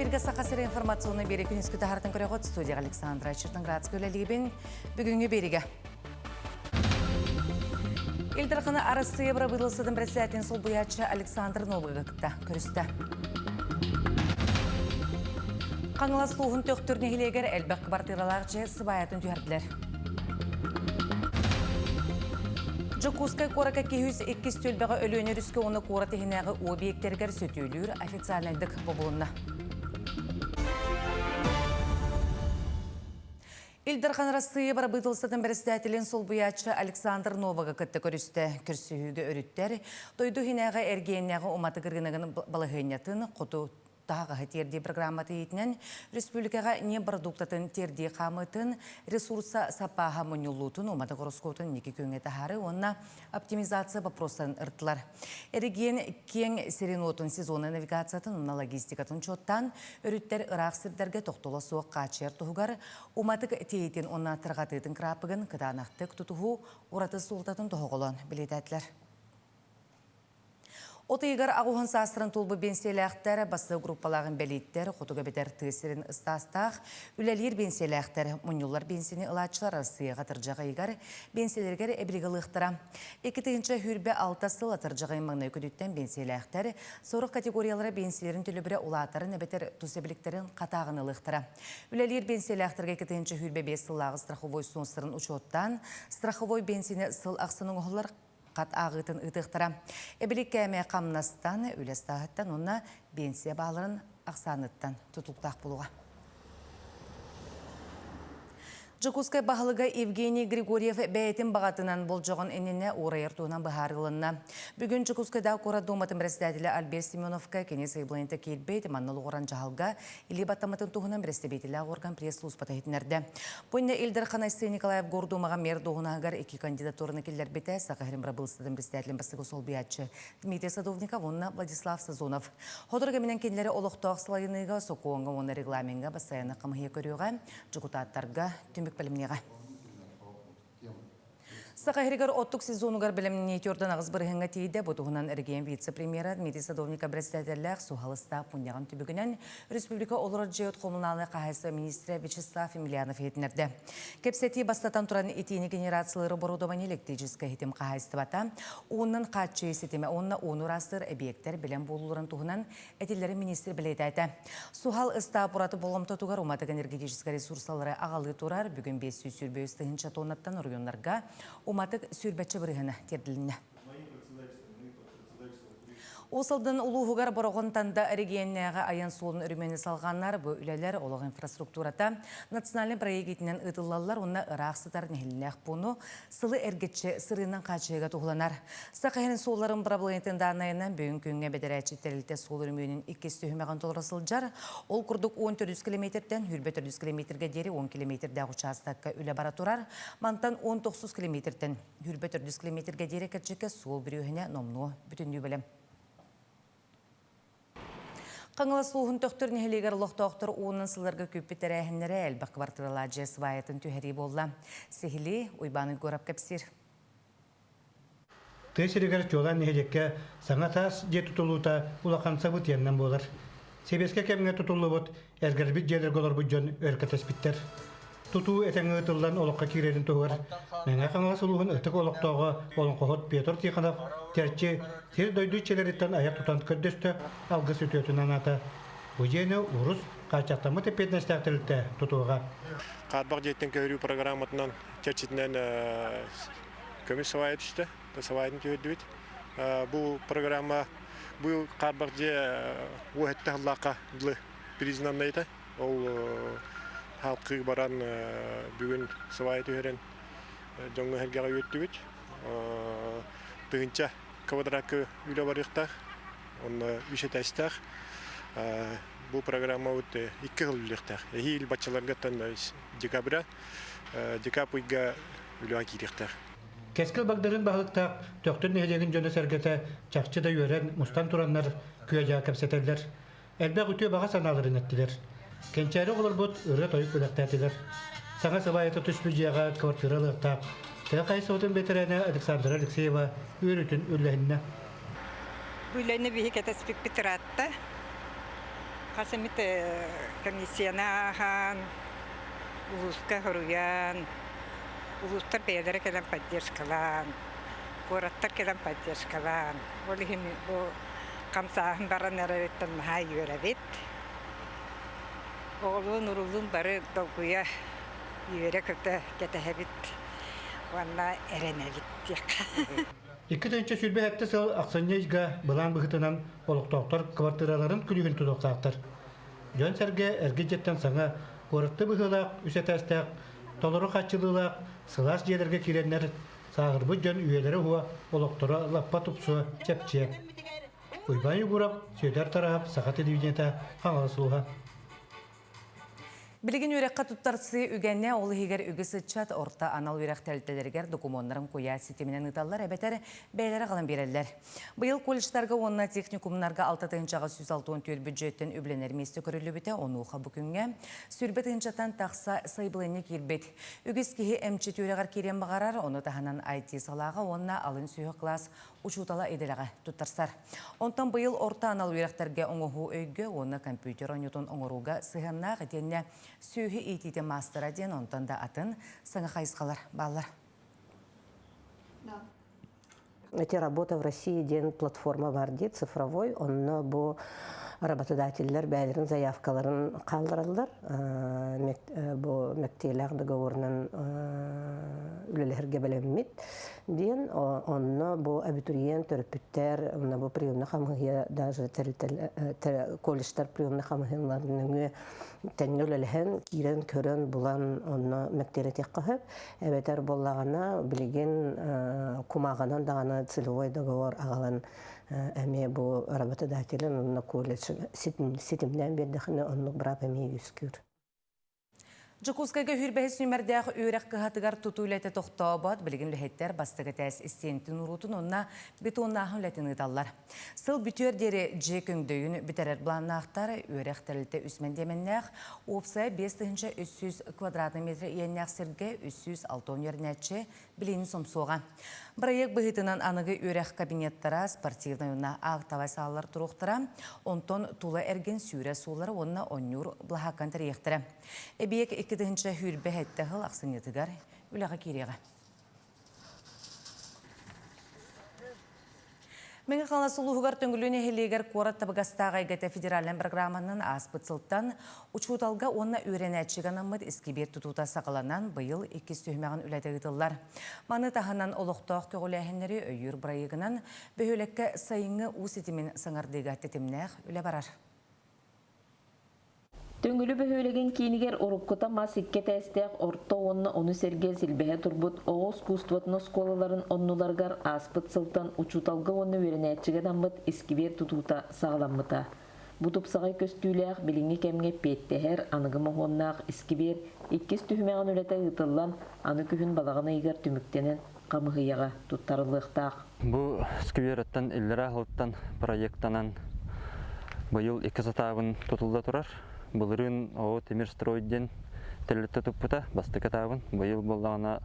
Эпиргэ Саха сирэ информационный биэри күнүскү таһаартан көрөҕүт студияҕа Александра Чертонградская үлэлиибин. Бүгүҥҥү биэригэ. Ил Дархана Арассыыйа бырабыыталыстыбатын председателин солбуйааччы Александр Новыга кытта көрүстэ. Хаҥалас улууһун Төхтүр нэһилиэгэр элбэх кыбартыыралаах дьиэ сыбаайатын түһэрдилэр. Дьокуускай куоракка киһи иккис түөлбэҕэ Өлүөнэ өрүскэ уонна куорат иһинээҕи объектэригэр сөтүөлүүр официальнайдык бобулунна. Ил Дархан Арассыыйа бырабыыталыстыбатын бэрэссэдээтэлин солбуйааччы Александр Новага кытта көрүстэ. Көрсүһүүгэ өрүттэр дойду иһинээҕи эргиэннээҕи уматык ырыынагын балаһыанньатын хоту таһаҕаһы тиэрдии программата иитинэн республикаҕа ньиэп бородууктатын тиэрдии хаамыытын, ресурса саппааһа мунньуллуутун, уматык ороскуотун инники күөҥҥэ таһаарыы уонна оптимизация боппуруостарын ырыттылар. Эрэгийиэн киэҥ сирин-уотун сезоннай навигациятын уонна логистикатын учуоттаан, өрүттэр ыраах сирдэргэ тохтоло суох хааччыйар туһугар уматык тиэйиитин уонна тарҕатыытын кыраапыгын кытаанахтык тутуһуу ураты суолтатын тоһоҕолоон бэлиэтээтилэр. От ыйыгар аҕуһун саастарын туолбут биэнсийэлээхтэр, бастакы группалаах инбэлииттэр, хотугу эбэтэр тыа сирин ыстаастаах, үлэлиир биэнсийэлээхтэр, мунньуллар биэнсийэни ылааччылар Арассыыйаҕа атырдьах ыйыгар биэнсийэлэригэр эбилик ылыахтара. 2026 сыл атырдьах ыйын маҥнай күнүттэн биэнсийэлээхтэр сорох категориялара биэнсийэлэрин төлөбүрэ улаатарын эбэтэр тус эбиликтэрин хатааҕын ылыахтара. Үлэлиир биэнсийэлээхтэргэ 2025 сыллааҕы страховой взностарын учуоттаан, страховой биэнсийэни сыл ахсын оҥоһуллар хат ааҕыытын ыытыахтара. Эбилик кээмэйэ хамнастан, үлэ ыстааһыттан уонна биэнсийэ бааларын ахсааныттан тутулуктаах буолуоҕа. Дьокуускай баһылыга Евгений Григорьев бэйэтин баҕатынан болдьоҕун иннинэ уурайар туһунан быһаарылынна. Бүгүн Дьокуускайдааҕы куорат Дууматын председателэ Альберт Семеновка кини сайабылыанньата киирбит, манна олоҕуран дьаһалга илии баттаммытын туһунан бэрэстэбиитэлээх орган пресс-службата иһитиннэрдэ. Бу иннинэ Ил Дархан Айсен Николаев Гордумаҕа мэр дуоһунаһыгар икки кандидатураны киллэрбитэ, Саха сирин бырабыылыстатын председателин бастакы солбуйааччы Дмитрий Садовников уонна Владислав Сазонов. Сотору кэминэн кинилэри олохтоох салайыныыга, сокуоҥҥа уонна регламеҥҥа бастайааннай хамыыһыйа көрүөҕэ, дьокутааттарга түмүк бэлэмниэҕэ. Саха сиригэр оттук сезонугар бэлэмнэнии 48 бырыһыаҥҥа тиийдэ. Бу туһунан регион вице-премьера Дмитрий Садовников председателлээх суһал ыстаап мунньаҕын түбүгүнэн республика олорор дьиэ хомунаалынай хаһаайыстыба министрэ Вячеслав Емельянов иһитиннэрдэ. Кэпсэтии бастатан туран итиини генерациялыыр оборудование электрическэй ситим хаһаайыстыбата, уунан хааччыйыы ситимэ уонна ууну ыраастыыр эбийиэктэр бэлэм буолууларын туһунан этиллэрин министр бэлиэтээтэ. Суһал ыстаап ураты болҕомтотугар уматык энергетическай ресурсалары аҕалыы турар. Бүгүн 523 тыһыынча тоннаттан оройуоннарга уматык сүүрбэччэ бырыһыана тиэрдилиннэ. Уус Алдан улууһугар Бороҕон Танда эрэгийиэннээҕи айан суолун өрөмүөнэ салҕанар. Бу үлэлэр олох инфраструктурата национальнай проект иитинэн ыытыллаллар уонна ыраах сытар нэһилиэнньэлээх пууну сылы эргиччи сырыынан хааччыйыыга туһуланар. Саха иһин суолларын бырабылыанньатын дааннайынан бүгүн күҥҥэ бэдэрээччит тэрилтэ суол өрөмүөнүн иккис түһүмэҕин толоро сылдьар. Ол курдук 14 километртэн 24 километрга диэри 10 километрдээх учаастакка үлэ бара турар. Мантан 19 километртэн 24 километрга диэри кэрчиккэ суол бүрүөһүнэ номнуо бүтүннүү бэлэм. Хаҥалас улууһун Төхтүр нэһилиэгэр олохтоохтор уонунан сылларга күүппүт тэрээһиннэрэ элбэх кыбартыыралаах дьиэ сваятын түһэрии буолла. Сиһилии Уйбаан Уйгуорап кэпсиир. Тыа сиригэр чуолаан нэһилиэккэ саҥа таас дьиэ тутуллуута улахан событиеннан буолар. Сэбиэскэй кэмҥэ тутуллубут, эргэрбит дьиэлэргэ олорбут дьон өр кэтэспиттэр. Тутуу этэҥҥэ ыытыллан олоххо киирэрин туһугар Мэҥэ Хаҥалас улууһун ытык олохтооҕо олоҥхоһут Петр Тихонов Тэрчи сир-дойду иччилэриттэн айах тутан көрдөстө, алгыс үтүөтүн анаата. Бу дьиэни урус хааччахтаммыт эппиэтинэстээх тэрилтэ тутуоҕа. Хаарбах дьиэттэн көһөрүү программатынан чэрчитинэн көмүс сабаайа түстэ, сабаайатын түһэрдибит. Бу программа бу хаарбах дьиэ уоһэтте сыллаахха дылы признаннай этэ. Ол халқыы баран бүгүн сыбаайа түһэрэн дьоҥҥо сэргэҕэ үөттүбүт. Тыһыынча квадракка үлэ барыахтаах, онно үс этээстээх. Бу программабыт икки сыл үлэлиэхтээх. Эһиил баччаларгаттан декабря, декабрь ыйга үлэҕэ киириэхтээх. Кэскил Багдарыын баһылыктаах Төхтүр нэһилиэгин дьоно-сэргэтэ чахчы да үөрэн, мустан тураннар күө-дьаа кэпсэтэллэр. Элбэх үтүө баҕа санааларын эттилэр. Кэнчээри оҕолорбут ырыа-тойук бэлэхтээтилэр. Саҥа сыбаайата түспүт дьиэҕэ квартира ылыахтаах тыа хаһаайыстыбатын бэтэрээнэ Александра Алексеева үөрүүтүн үллэһиннэ. Бу үлэни биһи кэтэспиппит ыраатта. Хас эмит комиссияны ааһан, улууска хоруйан, улуустар бэйэлэрэ кэлэн поддержкалаан, куораттар кэлэн поддержкалаан, ол иһин бу хамсааһын баран эрэриттэн наһаа үөрэбит. Оҕолуун-уруулуун бары долгуйа, үөрэ-көтө кэтэһэбит уонна эрэнэбит диэххэ. 2027 сыл ахсынньы ыйга былаан быһыытынан олохтоохтор кыбартыыраларын күлүүһүн тутуохтаахтар. Дьон-сэргэ эргэ дьиэттэн саҥа, куораттыы быһыылаах үс этээстээх, толору хааччылыылаах сылаас дьиэлэргэ киирэннэр сааһырбыт дьон үйэлэрэ уһуо, олохторо лаппа тупсуо, чэпчиэ. Уйбаан Егоров, Сүөдэр Тараһап, Саха телевидениета, Хаҥалас улууһа. Билигин үөрэххэ туттарсыы үгэнэ, ол иһигэр үгүс ыччат орто анал үөрэх тэрилтэлэригэр докумуоннарын куйаар ситиминэн ыыталлар эбэтэр бэйэлэрэ аҕалан биэрэллэр. Быйыл колледжтарга уонна техникумнарга 6 664 бюджеттэн үбүлэнэр миэстэ көрүллүбүтэ, онуоха бу күҥҥэ сүүрбэ тыһыынчаттан тахса сайабылыанньа киирбит. Үгүс киһи эмчит үөрэҕэр киириэн баҕарар, ону таһынан IT салааҕа уонна алын сүһүөх кылаас учуутала идэлэҕэ туттарсар. Онтон быйыл орто анал үөрэхтэргэ оҥоһуу өйгө уонна компьютер оонньуутун оҥорууга сыһыаннаах итиэннэ сүөһү иитиитин маастара диэн онтон да атын саҥа хайысхалар бааллар. Эти «Работа в России» диэн платформа бар дии, цифровой. Онно бу работодателлэр бэйэлэрин заявкаларын хааллараллар. Бу мэктиэлээх договорунан үлэлэһэргэ бэлэммит диэн. Онно бу абитуриент төрөппүттэр, онно бу приемный хамыһыйа даже колледжтар приемный хамыһыйаларын нөҥүө тэҥҥэ үлэлэһэн, киирэн көрөн, булан онно мэктиэлэтиэххэ сөп. Эбэтэр буоллаҕына билигин кумааҕынан даҕаны целевой договор аҕалан эмиэ бу работодателин онно колледж ситимнээн биэрдэхинэ оннук быраап эмиэ үөскүүр. Дьокуускайга сүүрбэһис нүмердээх үөрэх кыһатыгар тутуу үлэтэ тохтообот, билигин үлэһиттэр бастакы этээс истиэнтин уруутун уонна бетоннааһын үлэтин ыыталлар. Сыл бүтүөр диэри дьиэ көҥдөйүн бүтэрэр былааннаахтар, үөрэх тэрилтэ үс мэндиэмэннээх, уопсайа 5300 квадратный метр иэннээх сиргэ 360 үөрэнээччи билиини сомсуоҕа. Бырайыак быһыытынан аныгы үөрэх кабинеттара, спортивнай уонна актовай сааллар туруохтара, онтон тула эргин сүүрэ суоллара уонна оонньуур былаһаакканы тэрийиэхтэрэ. Эбийиэк 2027 сыл ахсынньытыгар үлэҕэ киириэҕэ. Мэҥэ Хаҥалас улууһугар Төҥүлү нэһилиэгэр куорат табыгастаах эйгэтэ федеральнай программанан ааспыт сылтан учууталга уонна үөрэнээччигэ анаммыт искибиэр тутуута саҕаланан быйыл иккис түһүмэҕин үлэтэ ыытыллар. Маны таһынан олохтоох көҕүлээһиннэри өйүүр бырайыагынан бөһүөлэккэ сайыҥҥы уу ситимин саҥардыыга тэтимнээх үлэ барар. Төҥүлү бөһүөлэгин киинигэр уруккута мас икки этээстээх орто уонна ону сэргэ силбэһэ турбут оҕо искусствотын оскуолаларын оннуларыгар ааспыт сылтан учууталга уонна үөрэнээччигэ анаммыт искибиэр тутуута саҕаламмыта. Бу тупсаҕай көстүүлээх, билиҥҥи кэмҥэ эппиэттэһэр, аныгы моһуоннаах искибиэр иккис түһүмэҕин үлэтэ ыытыллан, аны күһүн балаҕан ыйыгар түмүктэнэн хамыһыйаҕа туттарыллыахтаах. Бу скверыттан иллэрээ сылтан проектанан быйыл икки сатаабын тутулла турар. Былырыын оо Тимирстрой диэн тэрилтэ туппута бастакы этабын. Быйыл буоллаҕына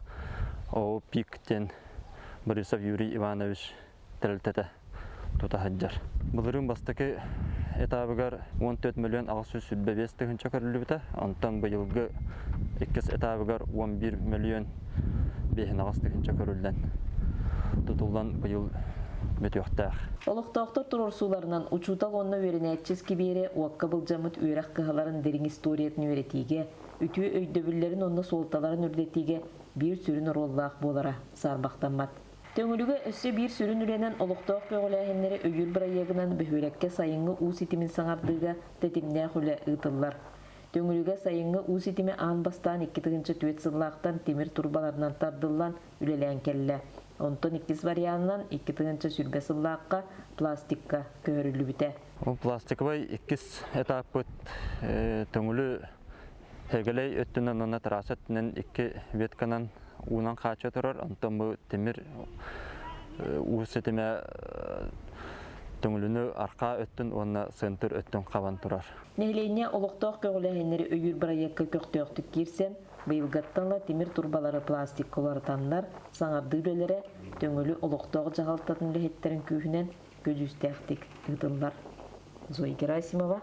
оо Пик диэн Борисов Юрий Иванович тэрилтэтэ тута сылдьар. Былырыын бастакы этабыгар 14 миллион 825 тыһыынча көрүллүбүтэ. Онтон быйылгы иккис этабыгар 11 миллион 5 тыһыынча көрүллэн тутуллан быйыл бүтүөхтээх. Олохтоохтор туруорсууларынан учуутал уонна үөрэнээччи искибиэрэ уокка былдьаммыт үөрэх кыһаларын дириҥ историятын үөрэтиигэ, үтүө өйдөбүллэрин уонна суолталарын үрдэтиигэ биир сүрүн оруоллаах буолара саарбахтаммат. Төҥүлүгэ өссө биир сүрүн үлэнэн олохтоох көҕүлээһиннэри өйүүр бырайыагынан бөһүөлэккэ сайыҥҥы уу ситимин саҥардыыга тэтимнээх үлэ ыытыллар. Төҥүлүгэ сайыҥҥы уу ситимэ аан бастаан 2004 сыллаахтан тимир турбаларынан тардыллан үлэлээн кэллэ. Онтон иккис варианынан 2020 сыллаахха пластикка көһөрүллүбүтэ. Ол пластиковай иккис этаппыт Төҥүлү Һэгэлэй өттүнэн уонна трасса өттүнэн икки ветканан уунан хаачча турар, онтон бу тимир уу ситимэ Төҥүлүнү архаа өттүн уонна центр өттүн хабан турар. Нэһилиэнньэ олохтоох көҕүлээһиннэри өйүүр бырайыакка көхтөөхтүк киирсэн, быйылгаттан ыла тимир турбалары пластикка уларытаннар, саҥардыы үлэлэрэ Төҥүлү олохтоох дьаһалтатын үлэһиттэрин күүһүнэн көдьүүстээхтик ыытыллар. Зоя Герасимова,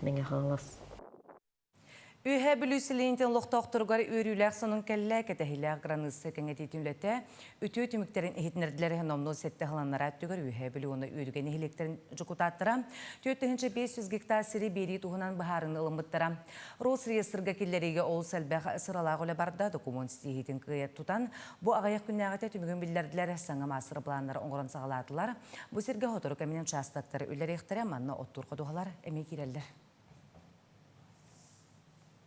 Мэҥэ Хаҥалас. Үөһээ Бүлүү сэлиэнньэтин олохтоохторугар үөрүүлээх сонун кэллэ, кэтэһиилээх кыраныысса кэҥэтиитин үлэтэ үтүө түмүктэрин иһитиннэрдилэр. Номнуо сэттэ сыланнараа өттүгэр Үөһээ Бүлүү уонна Үөдүгэй нэһилиэктэрин дьокутааттара 4500 гектар сири биэрии туһунан быһаарыыны ылыммыттара. Росреестрга киллэриигэ олус элбэх сыралаах үлэ барда, докумуон ситиһиитин кыайа тутан, бу аҕыйах күннээҕитэ түмүгүн биллэрдилэр, саҥа маастар-планнары оҥорон саҕалаатылар. Бу сиргэ сотору кэминэн учаастактар үлэлиэхтэрэ, манна оттуур ходуһалар эмиэ киирэллэр.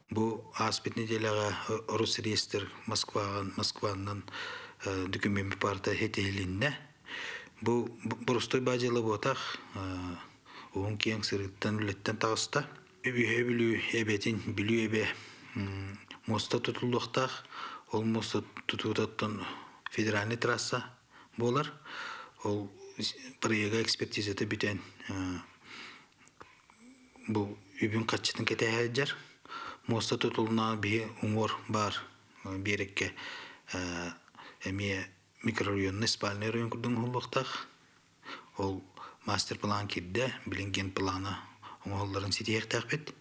Бу ааспыт неделяҕа Росреестр Москваҕа Москваннан документ парта хитиһилиннэ. Бу боростой баадьыла буотах уһун киэҥ сырыттан үлэттэн таҕыста. Үһэ Бүлүү эбэтин Бүлүү эбэ муоста тутуллуохтаах. Ол муоста тутуутаттан федеральный трасса буолар. Ол проега экспертизата бүтэн Бу үбүн-харчытын кэтэһээдьэр. Муоста тутулуна биһи уҥуор баар биэрэккэ эмиэ микрорайонный спальный район курдук оҥоһуллуохтаах. Ол мастер-план киирдэ, билин генплана оҥоһулларын ситиһиэхтээхпит.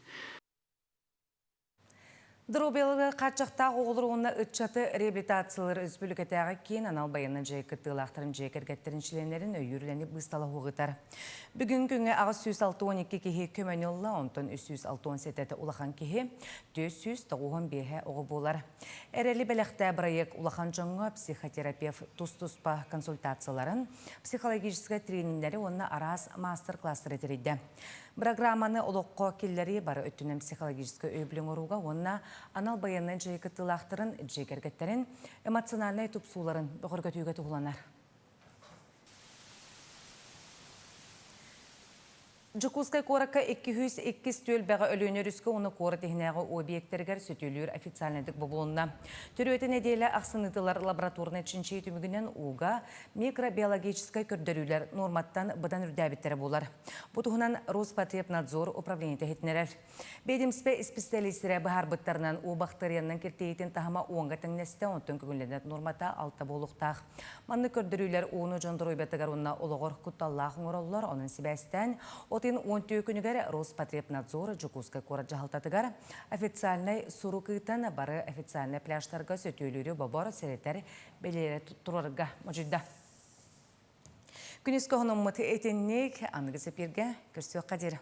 Доруобуйаларыгар хааччахтаах оҕолору уонна ыччаты реабилитациялыыр республикатааҕы киин анал байыаннай дьайыы кыттыылаахтарын дьиэ кэргэттэрин чилиэннэрин өйүүр үлэни быысталаһыытар. Бүгүн күҥҥэ 862 киһи көмөнү ылла, онтон 367 улахан киһи, 495 оҕо буолар. Эрэли бэлэхтээ бырайыак улахан дьоҥҥо психотерапевт тус-туспа консультацияларын, психологическай трениннэри уонна араас маастар-класстары тэрийдэ. Бырагырааманы олоххо киллэрии бары өттүнэн психологическай өйөбүлү оҥорууга уонна анал байыаннай дьайыы кыттыылаахтарын дьиэ кэргэттэрин эмоциональнай тупсууларын бөҕөргөтүүгэ туһуланар. Дьокуускай куоракка 202 түөлбэҕэ Өлүөнэ өрүскэ уонна куорат иһинээҕи объектарыгар сөтүөлүүр официальнайдык бобулунна. Төрүөтэ нэдиэлэ ахсын ыытыллар лабораторнай чинчийии түмүгүнэн ууга микробиологическай көрдөрүүлэр нуорматтан быдан үрдээбиттэрэ буолар. Бу туһунан Роспотребнадзор управлениета иһитиннэрэр. Биэдимсбэ исписэлиистэрэ быһаарбыттарынан, уу бактыарыйанан киртийиитин таһыма уонга тэҥнэстэ, онтон көҥүллэнэр нуормата алта буолуохтаах. Маннык көрдөрүүлэр ууну дьон доруобуйатыгар уонна олоҕор кутталлаах оҥороллор, онон сибээстээн от ыйын 14 күнүгэр Роспотребнадзор Дьокуускай куорат дьаһалтатыгар официальнай сурук ыытан, бары официальнай пляжтарга сөтүөлүүрү бобор, сэрэтэр бэлиэлэри туруорарга модьуйда. Күнүскү хонуммут итинник аныгы сэпиэргэ көрсүөххэ диэри.